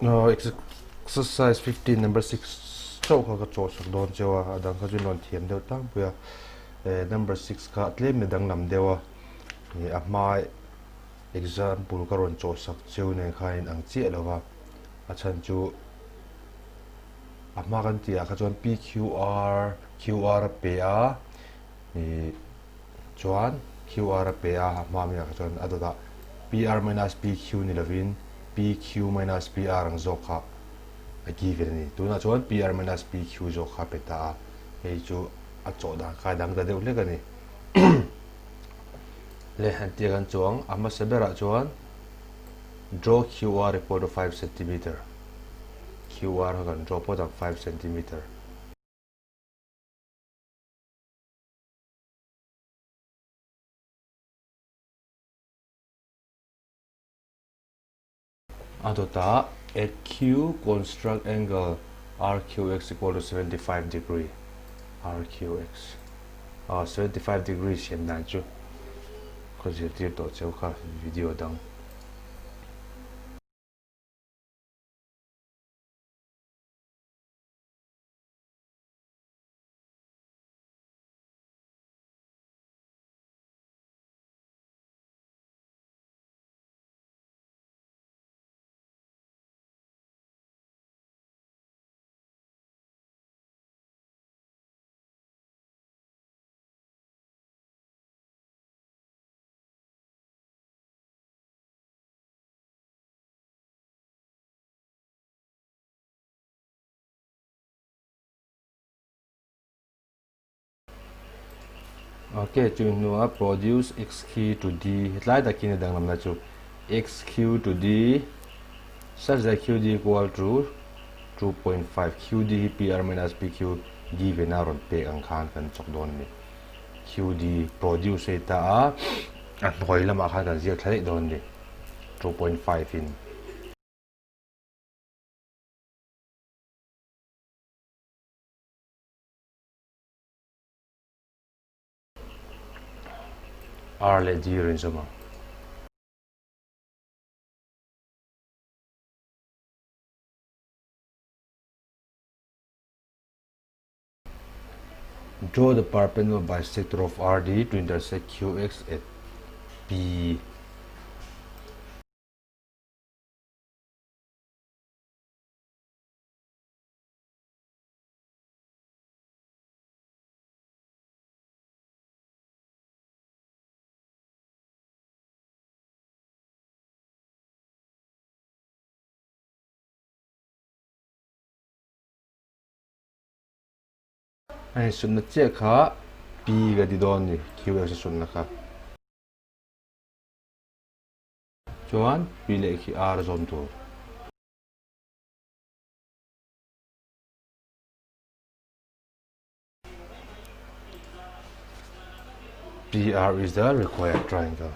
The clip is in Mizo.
Exercise 15 number 6 chauh kha ka chawh sak dawn cheu a, a dang kha chu in rawn thiam deuh tlangpui a. Number 6 kha tlem in a danglam deuh a, a hma example ka rawn chawh sak cheu nen khan in ang chiah lo va, a chhan chu a hma kan tih ah kha chuan PQR QR a pe a, Chuan QR a pe a, a hma miah kha chuan a dawtah PR minus PQ ni lovin PQ minus PR ang zawk kha a given a ni. Tunah chuan PR minus PQ zawk kha a pe ta a, hei chu a chawh dan kha a dang ta deuh hlek a ni. Le han tia kan chuang a hmasa berah chuan draw QR equal to 5 centimeter QR kha kan draw phawt ang 5 centimeter. A dawtah at Q construct angle RQX equal to 75 degree RQX ah 75 degree siam dan chu ka zirtir tawh cheu kha video dang. Ok, chu hnuah produce xq to d hetlai tak hian a danglamna chu xq to d such that qd equal to 2.5 qd hi pr minus pq given a rawn pek ang khan kan chawk dawn a ni qd produce hei ta a a hnuai lamah khan kan ziak thla daih dawn a ni 2.5 in. R leh D rawn zawm ang. Draw the perpendicular bisector of RD to intersect QX at P. A insutna chiah kha P ka ti dawn ni, QX a sutna kha. Chuan P leh khi R zawm tur. PR is the required triangle.